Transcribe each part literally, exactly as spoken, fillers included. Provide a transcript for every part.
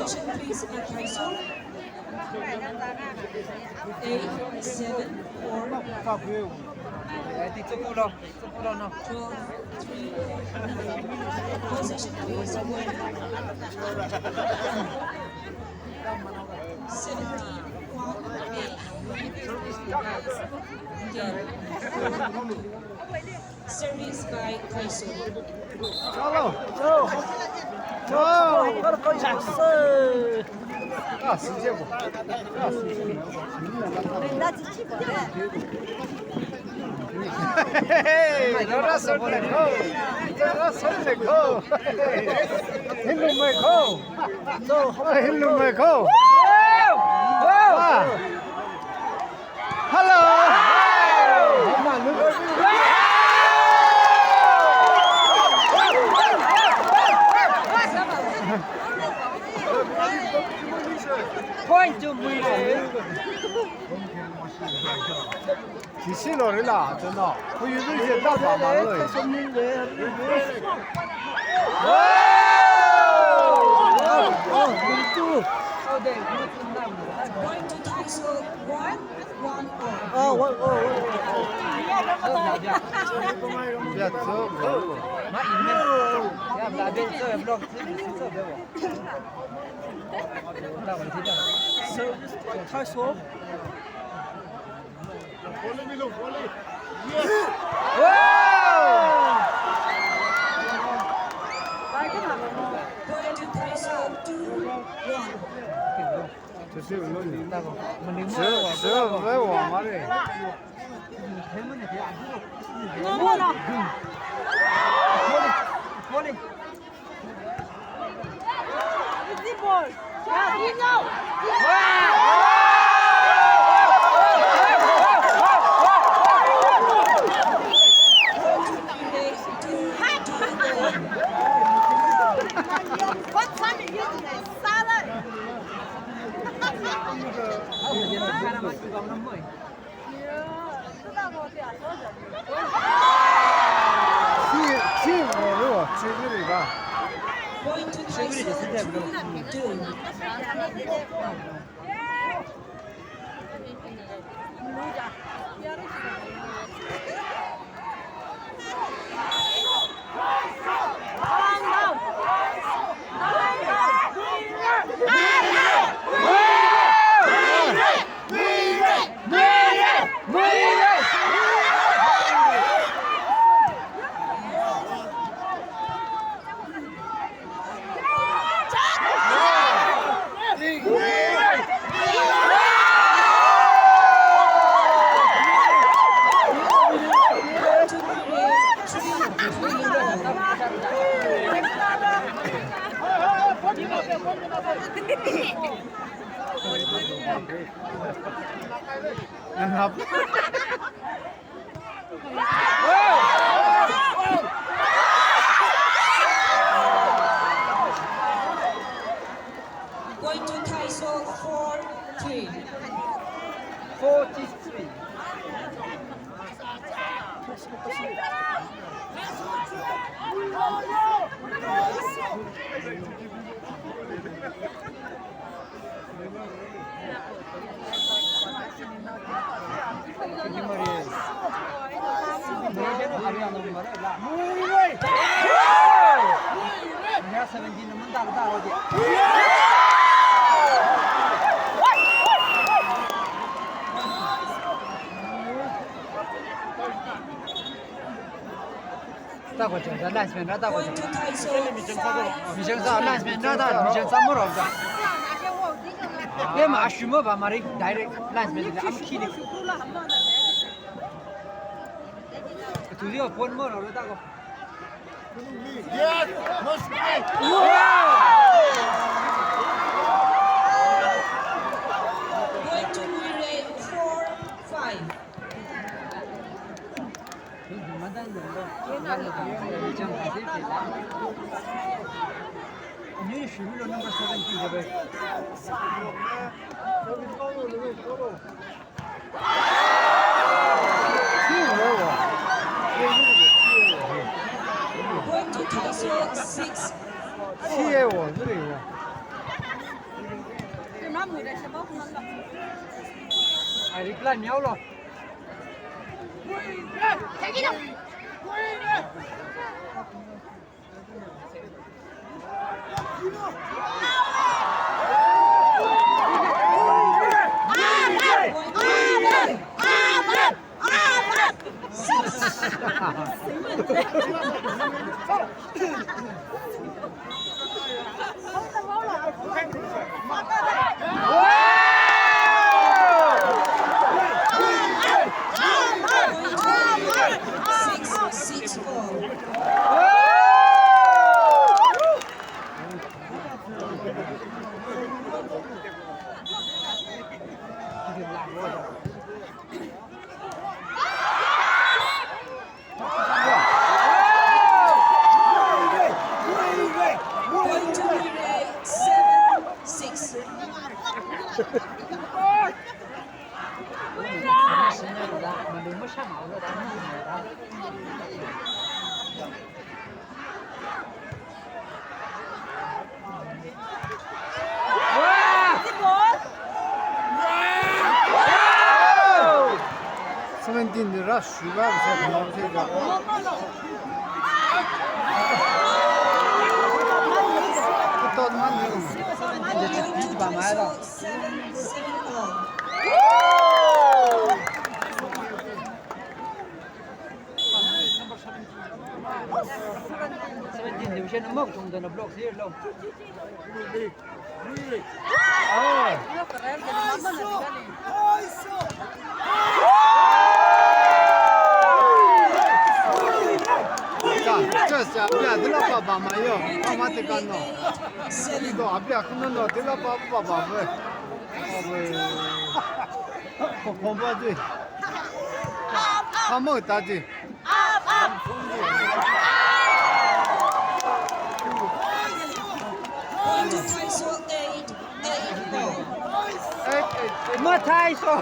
Position, please, at Thaisol. Eight, seven, four. Twelve, three, nine. Position, please. Seventeen, one, eight. Again. Service by Thaisol. Chalo. Chalo. Ah, sijebo. Ah, sijebo. Hey, rora sole ko. Rora sole ko. Hinlumei ko. Hinlumei ko. Ah. Hello. Point to Muirei. Sisi lorila, chano. Kuyudu je ta ba ma loi. Wow! Point to Thaisol, one. One all. Ah, one all, one all. So, this is Thaisol. Yes. Wow! Point to Thaisol, two one. Point to Thaisol, four three. Four three. Tako chang, linesman ra tako chang. Michang sa, linesman ra ta, michang sa moro ta. Ema ashuma ba mari direct linesman le am khi de. Tu dio pon moro ra tako. Yes, must be. Going to Muirei, four five. Point to Thaisol, six. Six, eh, wo, zuri wo. Ai, reply mihaolu. Six, six, four. Point to Muirei, seven six. Seventeen de rush, you have seven, you have seven. Put on one, you. Seventeen de chip, chip, bam, I don't. Seventeen division amok chungdana block zero lo. Cha, cha, cha, abia, dila pa ba ma yo, pa ma te ka no. Ido, abia, kuno no, dila pa ba ba we. Ko, ko ba ji. Ka mo ta ji. Up, up. Point to Thaiso, eight, eight, four. Eight, eight, eight. Ma Thaiso.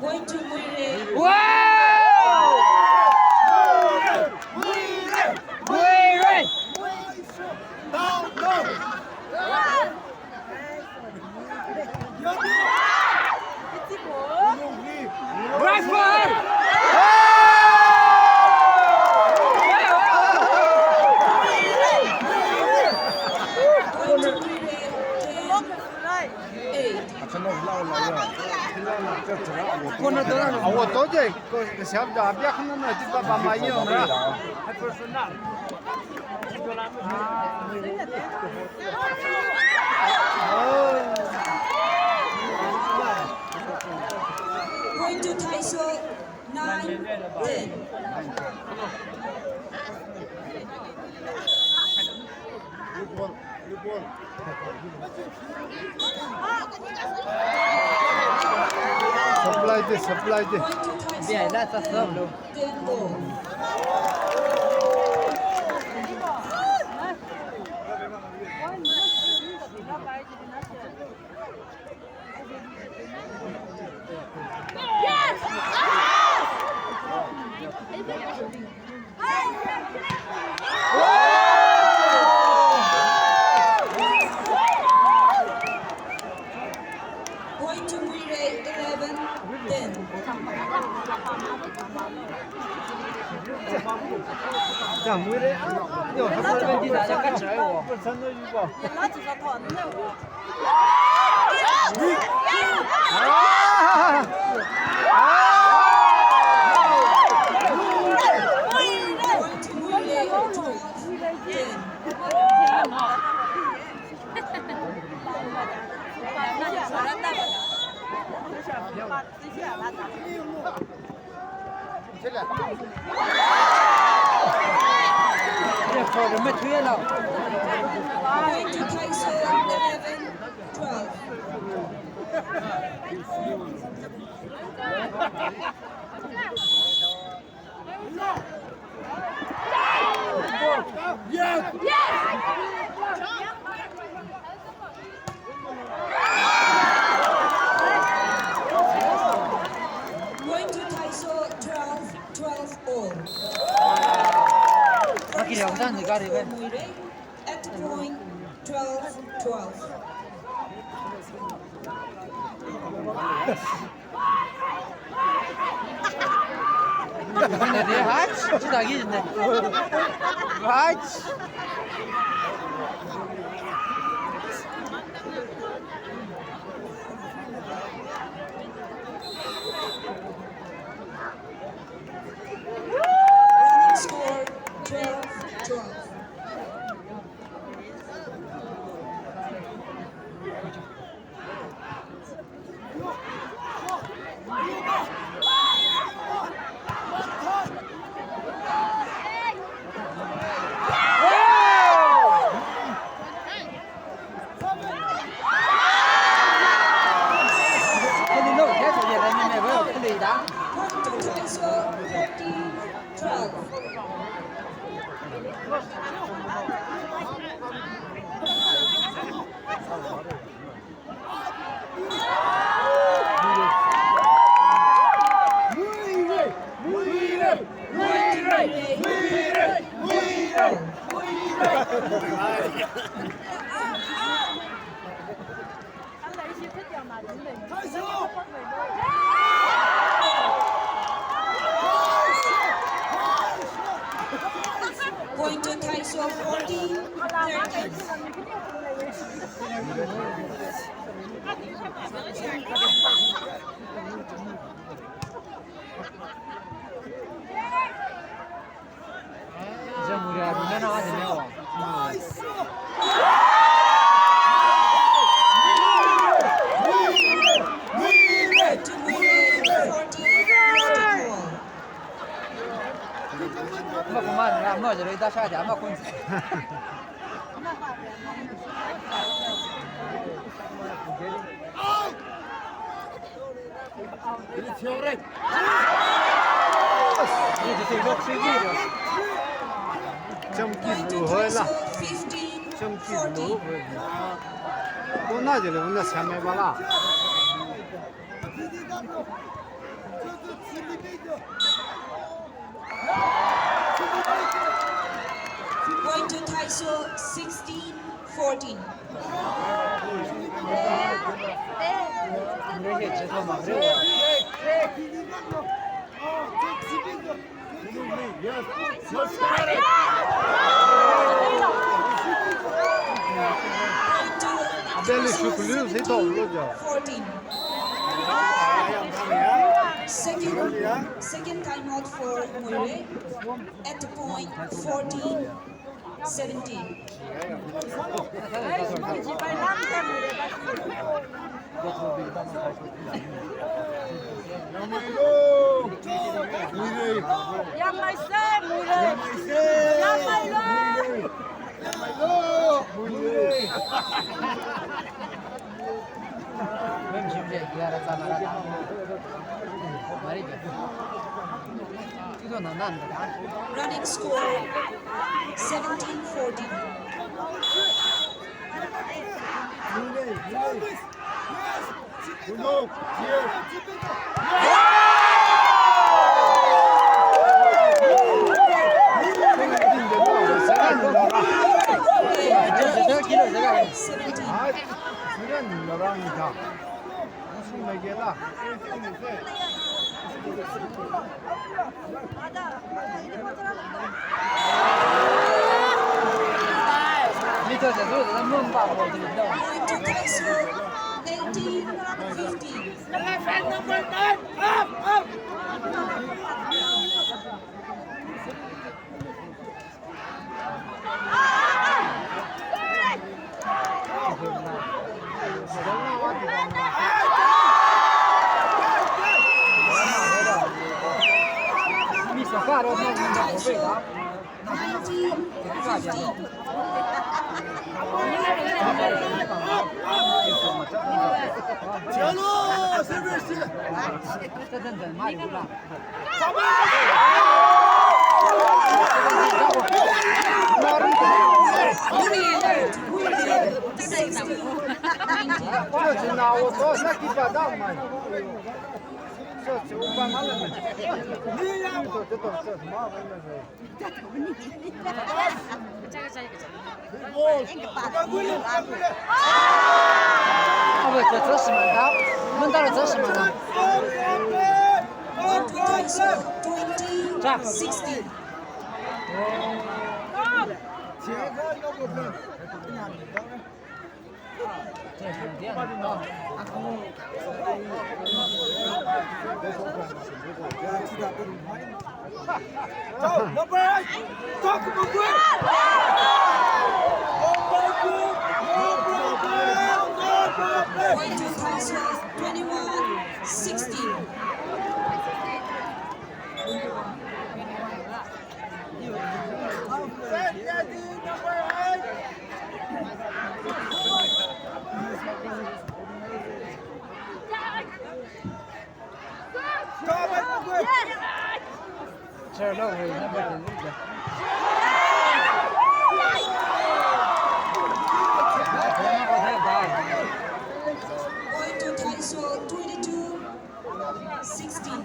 Going to Muirei. Wow! Muirei! Rifle! Awo to je, ko siap da, abia khana na, tipa ba ma yo na. Point to Thaiso, nine, ten. Supply de, supply de. Point to Thaiso, nine, ten, go. Point to Muirei, eleven ten. Cha, Muirei, ah, yo, ha, ha, ha, ha, ha, ha. Yes! Yes! Muire at the point, twelve twelve. Hach, chidagi ne. Hach. Running score, twelve twelve. Point to Thaiso, fourteen thirteen. Chamkitlu hoila. Chamkitlu hoila. Kona jile, una same bala. Point to Thaiso, sixteen fourteen. Fourteen. Second, second timeout for Muire at the point, fourteen seventeen. Running score, seventeen fourteen. Twenty sixteen. Go, number eight. Talk about it. Number eight. No problem. No problem. Point to Thaisol, twenty-one sixteen. Point to Thaisol, twenty-two sixteen.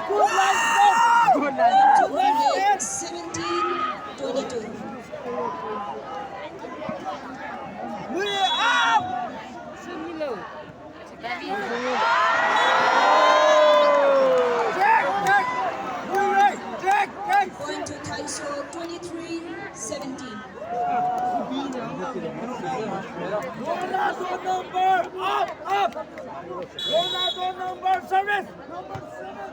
Good line, good line. Seventeen twenty-two. Point to Thaisol, twenty-three seventeen. Ronaldo number, up, up. Ronaldo number, service. Number seven.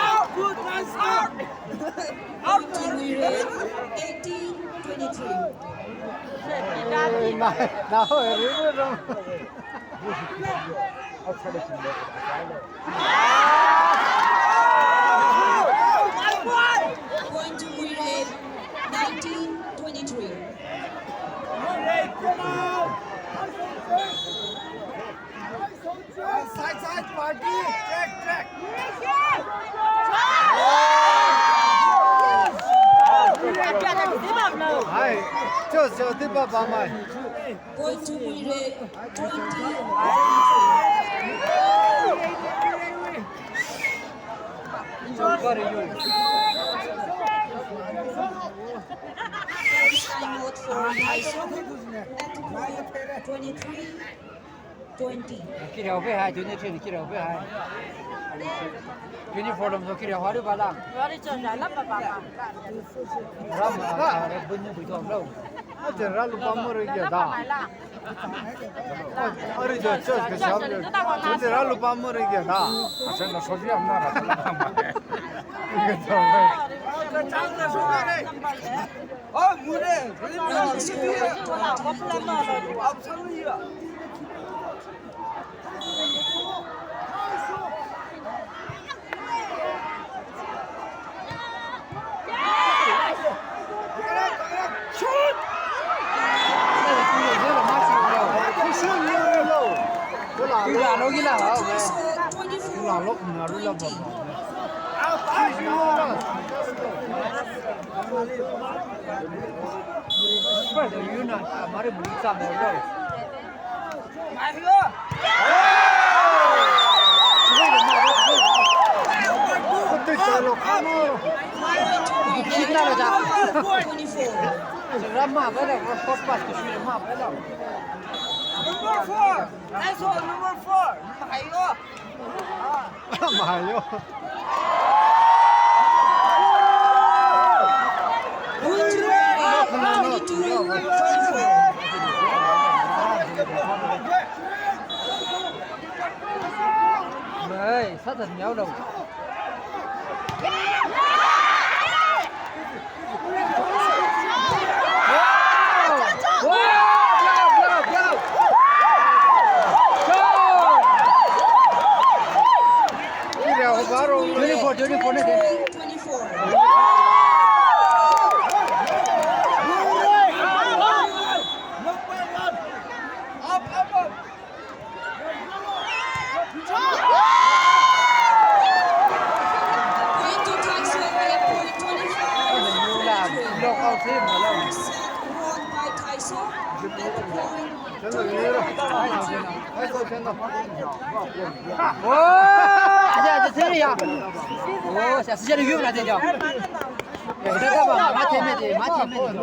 Out, nice out. Out, eighteen twenty-three. Point to Muirei, nineteen twenty-three. Side, side, party, track, track. Hai, cho, cho, di ba ba mai. Point to Muirei, twenty twenty-three. First time out for Thaisol, twenty-three twenty. Kira be hai, twenty-three kira be hai. Twenty-four lam so kira hari balang. Hari chon dalam papa. Ram, ah, ram bunyi bujong lo. Aja ralu pamur ya da. Ari jo, jo, ke sham jo. Chunde ralu pamur ya da. Aja na soji amna ra. Oh, mure. Absang ya. Number four. Nice one, number four. Mahayo. Mahayo. Hey, sāda nyao lo. Twenty-four, twenty-four ne. 어, 아자, 아자, 세리야. 어, 자, 시작을 유나 되죠. 야, 그다가 봐, 마테메데, 마테메데.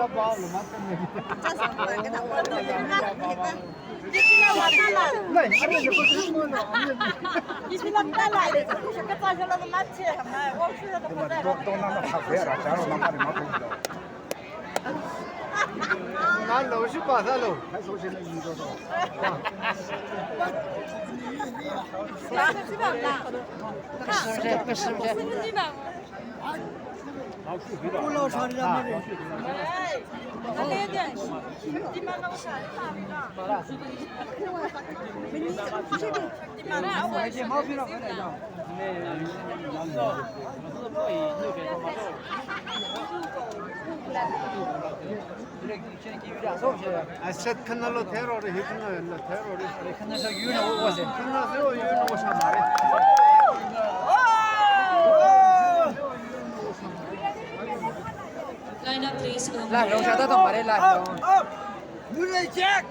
Asset khana lo thero re, hi khana lo thero re. Khana sa yu na wo se. Khana sa yu na wo sa mare. Line up, please. La, lo sa ta tong mare la. Up, up. Murai check.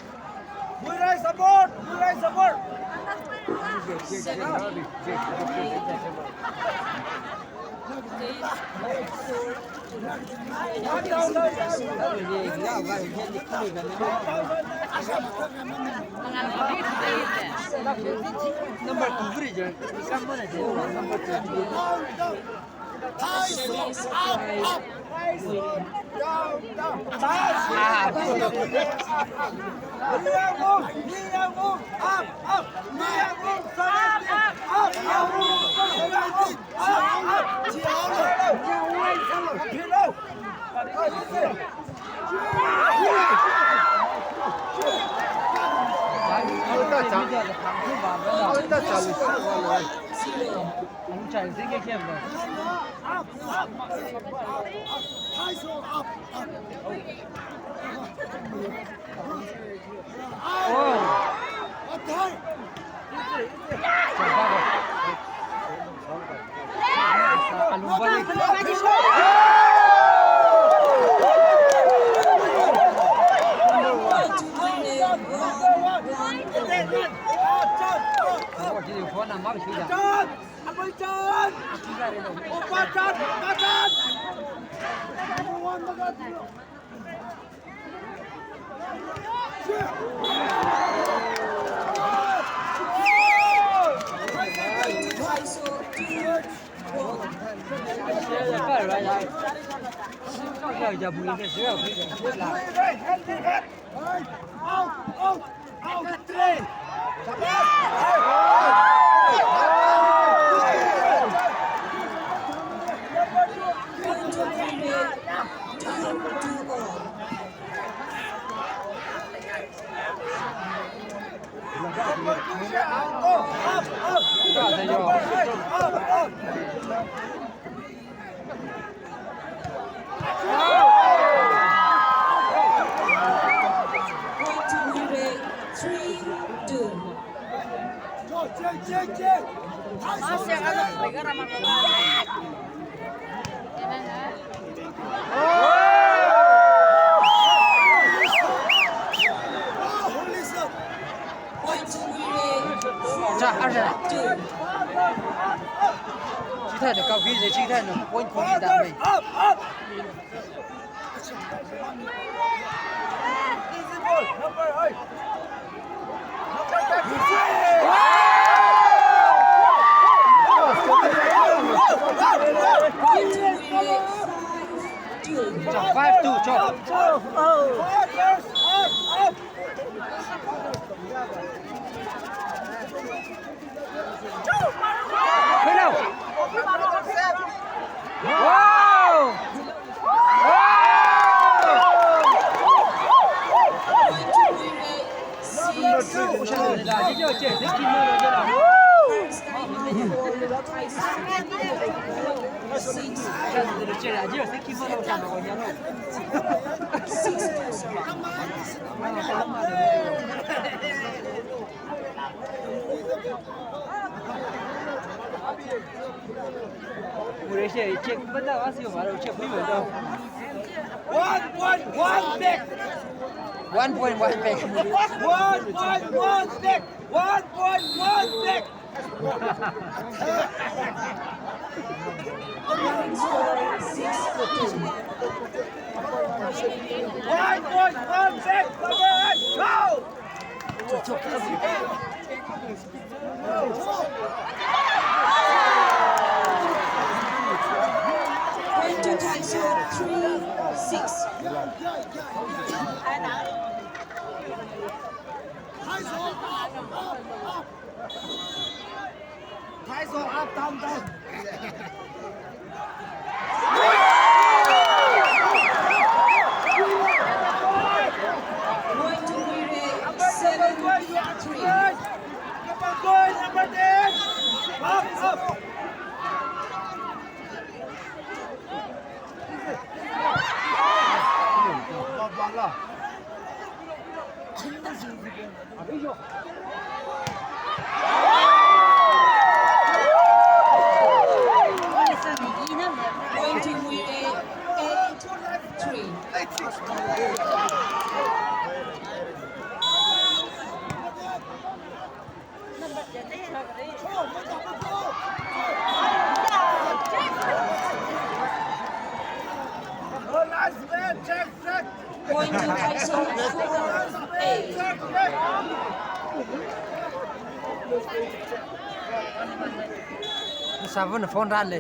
Murai support. Murai support. Number two. 자, 알았어. 지타는 까 위에 지타는 point point 다 매. 자, five two, 저. Hello. Wow. One, one, one, back. One point one back. One point one back. One point one back. One point one back. Go! Point to Taiso, three six. Taiso, up, down, down. Point to Muire, seven three. Number ten, number ten. Up, up. Point to Muire, eight three. Point to Taiso, four eight. Seven phone rāle.